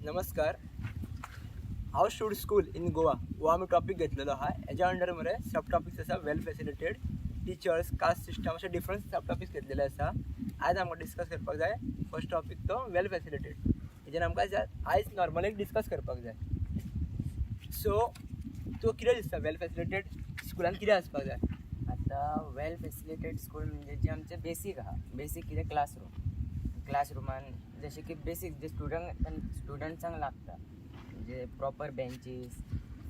नमस्कार. How should school in Goa हो आमी टॉपीक घेतलेलो आहा. हेज्या अंडर मरे सब टॉपिक्स आसा, well facilitated, teachers, caste system, अशे डिफरंट सब टॉपिक्स घेतलेले आसा. आयज आमकां डिस्कस करपाक जाय फर्स्ट टॉपीक, तो वेल फॅसिलिटेड. हेजेर आमकां आयज नॉर्मली डिस्कस करपाक जाय. सो तुका कितें दिसता, वेल फॅसिलिटेड स्कुलान कितें आसपाक जाय? आतां वेल फेसिलिटेड स्कूल म्हणजे जे आमचे बेसीक आहा, बेसीक कितें, क्लासरूम. क्लासरुमान जशें की बेसीक जे स्टुडंट्सांक लागता, म्हणजे प्रॉपर बेंचीस,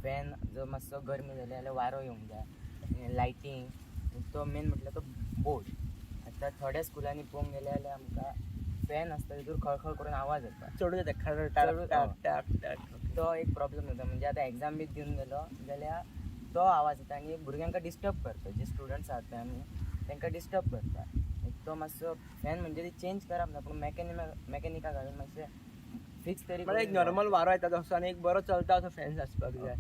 फॅन, जो मातसो गरमी जाली जाल्यार वारो येवंक जाय, लायटींग, तो मेन म्हटल्यार तो बोर्ड. आतां थोड्या स्कुलांनी पळोवंक गेले जाल्यार आमकां फॅन आसता, तितूर खळखळ करून आवाज येता. चडूच येता, खर टाक टाक टाक टाक. तो एक प्रॉब्लम जाता. म्हणजे आतां एग्जाम बी दिवन गेलो जाल्यार तो आवाज येता आनी भुरग्यांक डिस्टर्ब करता. जे स्टुडंट्स आहात पळय आमी, तांकां डिस्टर्ब करता. तो मातसो फॅन म्हणजे ते चेंज करप ना, पूण मॅकॅनिका घालून मातशें फिक्स तरी म्हळ्यार एक नॉर्मल वारो येता तसो आनी एक बरो चलता असो फॅन्स आसपाक जाय.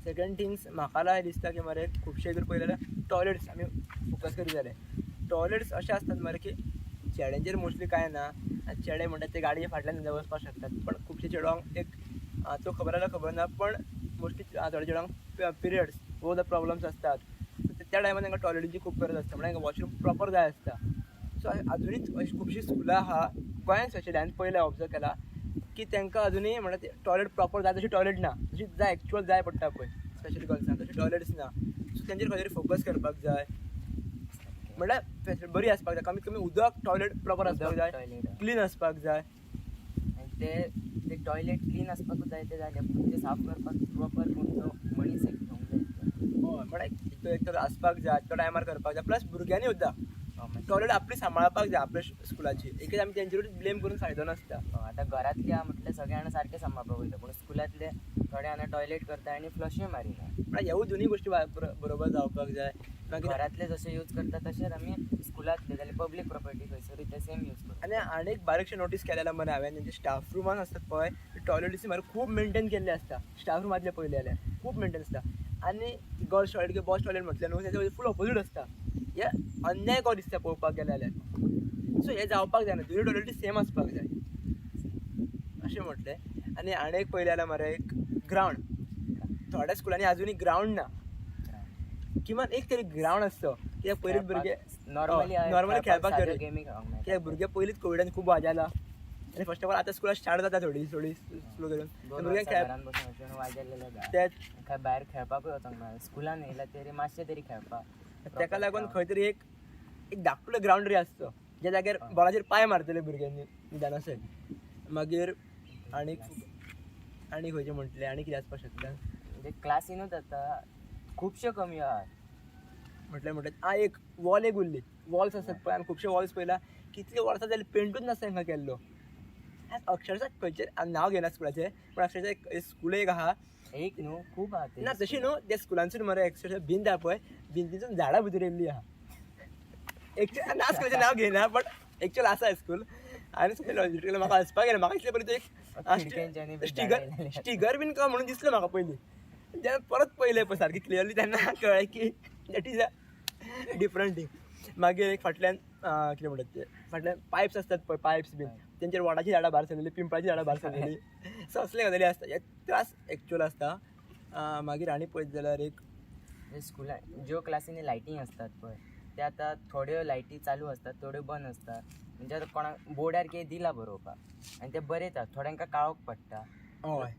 सेकंड थिंग्स, म्हाका दिसता की मरे खुबशे हितून पळयलें जाल्यार टॉयलेट्स आमी फोकस करीत जाल्यार टॉयलेट्स अशे आसतात मरे की चेड्यांचेर मोस्टली कांय ना आनी चेडे म्हणटात ते गाडये फाटल्यान सुद्दां वचपाक शकतात, पण खुबशे चेडवांक एक तो खबर जाल्यार खबर ना, पण मोस्टली थोड्या चेडवांक पिरियड्स वो the problems आसतात. त्या टायमार तांकां टॉयलेटीची खूब गरज आसता, म्हणल्यार तांकां वॉशरूम प्रॉपर जाय आसता. सो अजुनूय अशी खुबशीं स्कुलां आहा गोंयांत स्पेशली, हांवें पयलें ऑब्जर्व केलां की तांकां अजुनूय म्हणल्यार टॉयलेट प्रॉपर जाय तशी टॉयलेट ना, जशी जाय, एक्चुअल जाय पडटा पळय स्पेशली गर्ल्सांक, तशी टॉयलेट्स ना. सो तेंचेर खंय तरी फोकस करपाक जाय. म्हणल्यार फॅसिलिटी बरी आसपाक जाय, कमीत कमी उदक, टॉयलेट प्रॉपर आसपाक जाय, टॉयलेट क्लीन आसपाक जाय. आनी ते ते टॉयलेट क्लीन आसपाकूच जाय ते जालें, पूण ते साफ करपाक प्रॉपर कोण तो मनीस एक घेवंक जाय. हय, म्हणल्यार एक तर आसपाक जाय, तो टायमार करपाक जाय, प्लस भुरग्यांनी सुद्दां टॉयलेट आपली सांबाळपाक जाय आपल्या स्कुलाची. एक आमी तेंचेरूच ब्लेम करून फायदो नासता. आतां घरांतली आहा म्हटल्यार सगळे जाणां सारकें सांबाळपाक वयता, पूण स्कुलांतले थोडे जाणां टॉयलेट करता आनी फ्लशूय मारिना. म्हळ्यार ह्यो दोनूय गोश्टी बरोबर जावपाक जाय. मागीर घरांतले जशे यूज करता तशेंच आमी स्कुलांतले जाल्यार पब्लीक प्रॉपर्टी खंयसरूय ते सेम यूज करता. आनी आनी एक बारीकशें नोटीस केलें मरे हांवें, तेंचे स्टाफ रुमान आसतात पळय टॉयलेट्स मरे खूब मेनटेन केल्ले आसता. स्टाफ रुमांतले पळयले जाल्यार खूब मेनटेन आसता आनी गर्ल्स टॉयलेट किंवा बॉयज टॉयलेट म्हटलें न्हू, तेजे फूल ऑपोजीट आसता. हे अन्याय कसो दिसता पळोवपाक गेले जाल्यार. सो हें जावपाक जायना, दोनूय टॉयलेटी सेम आसपाक जाय अशें म्हटलें. आनी आनी एक पळयलें जाल्यार मरे एक ग्रावंड, थोड्या स्कुलांनी आजुनूय ग्रावंड ना. किमान एक तरी ग्रावंड आसचो, कित्याक पयलींच भुरगे नॉर्मली नॉर्मली खेळपाक तरी गेमी खेळोंक मेळटा. कित्याक भुरगे पयलींच कोविडान खूब वाजाला आनी फर्स्ट ऑफ ऑल आतां स्कुलां स्टार्ट जाता थोडी थोडी स्लो करून. दोन भुरग्यांक वर्सां खेळ घरान बसून वचून वाजेल्लेले. तेच. खंय भायर खेळपाकूय वचोंक मेळना. स्कुलान येयला तरी मातशें तरी खेळपाक. ताका लागून खंय तरी एक एक धाकटुलो ग्रावंड तरी आसचो, ज्या जाग्यार बॉलाचेर पांय मारतले भुरग्यांनी निदान अशें. मागीर आनीक आनी खंयचें म्हटलें, आनी कितें आसपाक शकता? म्हणजे क्लासीनूच आतां खुबश्यो कमी आहात. म्हटलें म्हटलें आं, एक वॉल एक उरली. वॉल्स आसतात पळय, आमी खुबशे वॉल्स पळयला, कितले वर्सां जाली पेंटूच नासता तांकां केल्लो. अक्षरशा खंयचें नांव घेना स्कुलाचें, पूण अक्षरशा एक स्कूल एक आहा. एक न्हू, खूब आहा ते. ना, तशी न्हू, त्या स्कुलांसून मरे अक्षरशा भिंत आहा पळय, भिंतीसून झाडां भितर येयल्ली आहा. एक्चुअल ना, स्कुलाचें नांव घेयना, बट एक्चुअल आसा स्कूल. आनी सगळें लॉजिकल म्हाका हसपाक गेलें. म्हाका दिसलें पयलीं तो एक खिडक्यांच्यानी बी झाडां स्टिकर येयलेली. स्टिकर बीन का म्हणून दिसलें म्हाका पयलीं. जेन्ना परत पयलें पळय सारकें क्लियरली, तेन्ना कळ्ळें की that is a different thing. मागीर एक फाटल्यान कितें म्हणटात ते, फाटल्यान पायप्स आसतात पळय, पायप्स बीन, तेंचेर वडाचीं झाडां भायर सरलेली, पिंपळाचीं झाडां भायर सरलेली. सो असले गजाली आसता, हे त्रास एक्चुअल आसता. मागीर आनी पळयत जाल्यार एक म्हणजे स्कुलान ज्यो क्लासीनी लायटींग आसतात पळय, ते आतां थोड्यो लायटी चालू आसतात, थोड्यो बंद आसतात. म्हणजे आतां कोणाक बोर्डार कितें दिलां बरोवपाक आनी ते बरयतात, थोड्यांका काळोख पडटा. हय,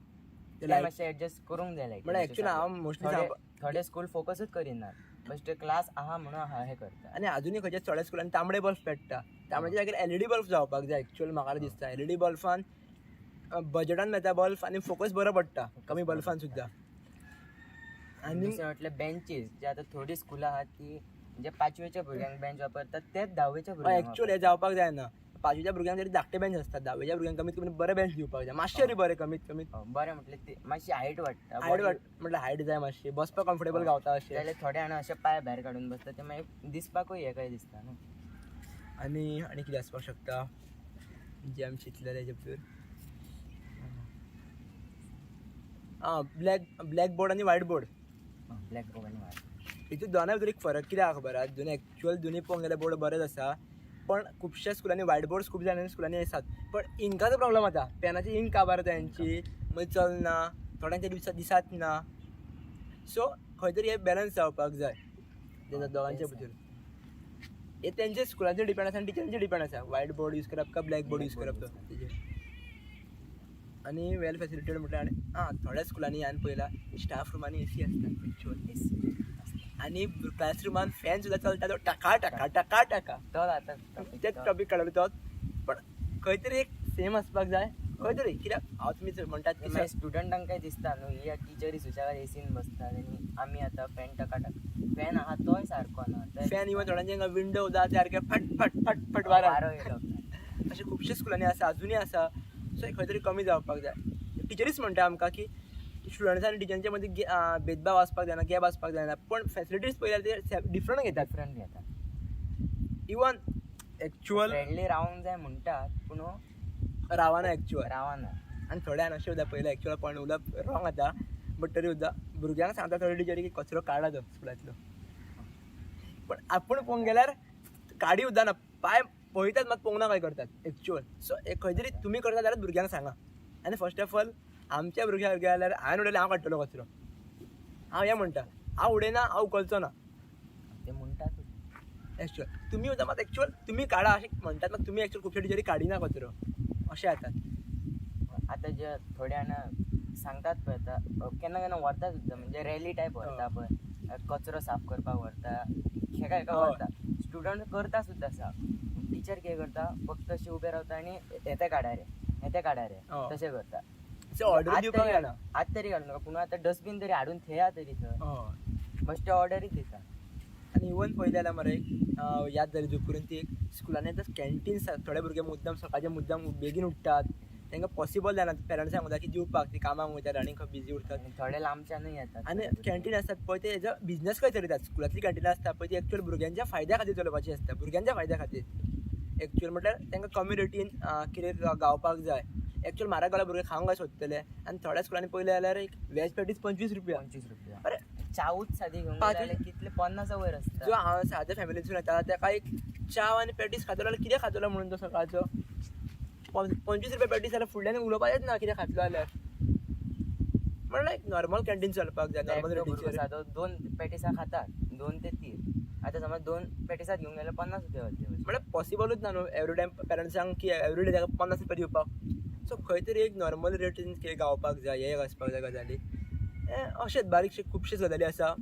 ते लायट मातशें एडजस्ट करूंक जाय लायटी. म्हळ्यार actually हांव mostly थोडे स्कूल फोकसूच करिनात, बश्टे क्लास आहा म्हणून आहा हें करता. आनी अजुनूय खंयच्या थोड्या स्कुलान तांबडे बल्ब पेट्टा. तांबड्याच्या जाग्यार एलईडी बल्ब जावपाक जाय. एक्चुअल म्हाका दिसता एलईडी बल्बान बजटान मेळटा बल्ब आनी फोकस बरो पडटा कमी बल्बान सुद्दां. आनी दुसरें म्हटल्यार बेंचीस, जे आतां थोडीं स्कुलां आहात ती म्हणजे पांचवेच्या भुरग्यांक बेंच वापरतात, तेच धावेच्या भुरग्यांक. एक्चुअल हें जावपाक जायना. पांचवेच्या भुरग्यांक तरी धाकटे बेंच आसतात, धावेच्या भुरग्यांक कमीत कमी बरे बेंच दिवपाक जाय, मातशे तरी बरे कमीत कमी. बरें म्हटल्यार ती मातशी हायट वाडटा. हायट वाड, म्हटल्यार हायट जाय, मातशी बसपाक कम्फर्टेबल गावता अशें. जाल्यार थोडे जाणां अशे पांय भायर काडून बसता, ते मागीर दिसपाकूय हें काय दिसता न्हू. आनी आनी कितें आसपाक शकता जे आमी चिंतलेले हेजे भितर? आं, ब्लॅक बोर्ड आनी व्हायट बोर्ड. ब्लॅक बोर्ड आनी व्हायट. हितून दोनाय भितर एक फरक कितें आहा खबर आहा? दोनी एक्चुअल दोनी पळोवंक गेल्यार बोर्ड बरेच आसा. पण खुबश्या स्कुलांनी व्हायट बोर्ड्स खूब जाणांनी स्कुलांनी आसात, पण इंकाचो प्रॉब्लम जाता. पेनाची इंक काबार जाता तेंची, मागीर चलना, थोड्यांच्या दिसा दिसात ना. सो खंय तरी हे बॅलन्स जावपाक जाय तेच्या दोगांच्या तेच भितर. हे तेंचे स्कुलाचेर डिपेंड आसा आनी टिचरांचेर डिपेंड आसा, व्हायट बोर्ड यूज करप काय ब्लॅक बोर्ड यूज करप तो तेजेर. आनी वेल फॅसिलिटेड म्हटल्यार आनी आं, थोड्या स्कुलांनी हांवें पळयलां स्टाफ रुमांनी एसी आसता एक्चुअल, आनी क्लासरुमान फॅन सुद्दां चलता तो टाका टाका टाका टाका. तो आतां तेच टॉपीक काडलो तोच, पण खंय तरी एक सेम आसपाक जाय खंय तरी, कित्याक हांव तुमी म्हणटात की मागीर स्टुडंटांक काय दिसता न्हू, ही टिचरी सुशेगाद एसीन बसतात आनी आमी आतां फॅन टका टाक, फॅन आहा तोय सारको ना. फॅन इवन थोड्यांचे विंडो सुद्दां सारके फट फट फट फट वारो वारो येयलो. अशें खुबशे स्कुलांनी आसा, अजुनूय आसा. सो खंय तरी कमी जावपाक जाय. टिचरीच म्हणटा आमकां की स्टुडंट्स आनी टिचरांच्या मदीं भेदभाव आसपाक जायना, गॅप आसपाक जायना, पण फॅसिलिटीज पळयल्यार ते डिफरंट घेतात. डिफरंट घेता. इवन एक्चुअल फ्रेंडली रावंक जाय म्हणटात, पूण रावना एक्चुअल. रावना. आनी थोड्यान अशें सुद्दां पळयलें, एक्चुअल पॉयंट उलोवप रॉंग जाता, बट तरी सुद्दां भुरग्यांक सांगता थोडे टिचरी की कचरो काडा तो स्कुलांतलो, पण आपूण पळोवंक गेल्यार काडी सुद्दां ना, पांय पळयतात मात पळोवंक ना काय करतात एक्चुअल. सो एक खंय तरी तुमी करता जाल्यार भुरग्यांक सांगा. आनी फर्स्ट ऑफ ऑल आमच्या भुरग्यांक जाल्यार हांवें उडयलें, हांव काडटलो कचरो, हांव हें म्हणटा, हांव उडयना, हांव उखलचो ना. ते म्हणटातूच. एक्चुअल तुमी सुद्दां मात एक्चुअल तुमी काडा अशें म्हणटात, मात तुमी एक्चुअल खुबशे टिचरी काडिना कचरो, अशें जातात. आतां जे थोडे जाणां सांगतात पळय, आतां केन्ना केन्ना व्हरता सुद्दां, म्हणजे रॅली टायप व्हरता पळय, कचरो साफ करपाक व्हरता, हेका हेका व्हरता. स्टुडंट करता सुद्दां साफ, टिचर कितें करता, फक्त अशें उबे रावता आनी हेते काडा रे, हेते काडा रे, तशें करता. सो ऑर्डर दिवपाक जायना. आत तरी घालू नाका, पूण आतां डस्टबीन तरी हाडून थेया तरी थंय, बेश्टे ऑर्डरीच दिता. आनी इवन पळयलें जाल्यार मरे याद जाली चूक करून ती, स्कुलांनी आतां कॅन्टीन्स आसात. थोडे भुरगे मुद्दम सकाळचे मुद्दम बेगीन उठ्ठात, तांकां पॉसिबल जायना पेरंट्सांक वता की दिवपाक, ती कामाक वयतात आनी खंय बिजी उरतात. आनी थोडे लांबच्यानूय येतात. आनी कॅन्टीन आसतात पळय, ते एज अ बिजनस खंय चलयतात. स्कुलांतली कॅन्टीन आसता पळय ती एक्चुअल भुरग्यांच्या फायद्या खातीर चलोवपाची आसता, भुरग्यांच्या फायद्या खातीर एक्चुअल म्हटल्यार तांकां कमी रेटीन कितें गावपाक जाय. एक्चुअल म्हारग गावल्यार भुरगे खावंक काय सोदतले. आनी थोड्या स्कुलांनी पळयलें जाल्यार एक वॅज पॅटीस 25 रुपया, 25 रुपया. अरे चावूच सादी घेवंक पांच जाल्यार कितले 50 वयर आसता. जो हांव साद्या फॅमिलींतसून येता ताका एक च्याव आनी पॅटीस खातलो जाल्यार कितें खातलो म्हणून तो सकाळचो 25 रुपया पॅटीस जाल्यार फुडल्यान उलोवपाचेंच ना कितें खातलो जाल्यार. म्हणल्यार एक नॉर्मल कॅन्टीन चलपाक जाय, नॉर्मल एकटो भुरगो रेटीचेर. सादो 2 पॅटीसां खातात, 2 ते 3. आतां समज 2 पॅटीसां घेवंक गेल्यार 50 रुपया वतले. म्हळ्यार पॉसिबलूच ना न्हू एवरी टायम पेरंट्सांक की एवरी डे ताका 50 रुपया दिवपाक. सो खंय तरी एक नॉर्मल रेटीन कितें गावपाक जाय, हें आसपाक जाय गजाली. अशेंच बारीकशे खुबश्यो गजाली आसा.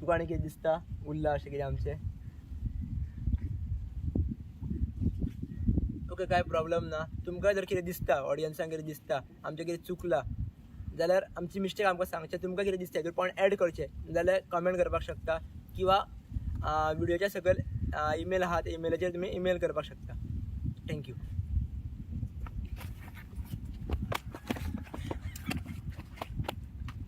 तुका आनी कितें दिसता उरलां अशें कितें आमचें? ओके, कांय प्रॉब्लम ना. तुमकां जर कितें दिसता, ऑडियन्सांक कितें दिसता आमचें कितें चुकलां जाल्यार आमची मिस्टेक आमकां सांगचें. तुमकां कितें दिसता हितून पॉयंट एड करचें जाल्यार कमेंट करपाक शकता, किंवा व्हिडियोच्या सकयल इमेल आहा, त्या इमेलाचेर तुमी इमेल करपाक शकता. Thank you.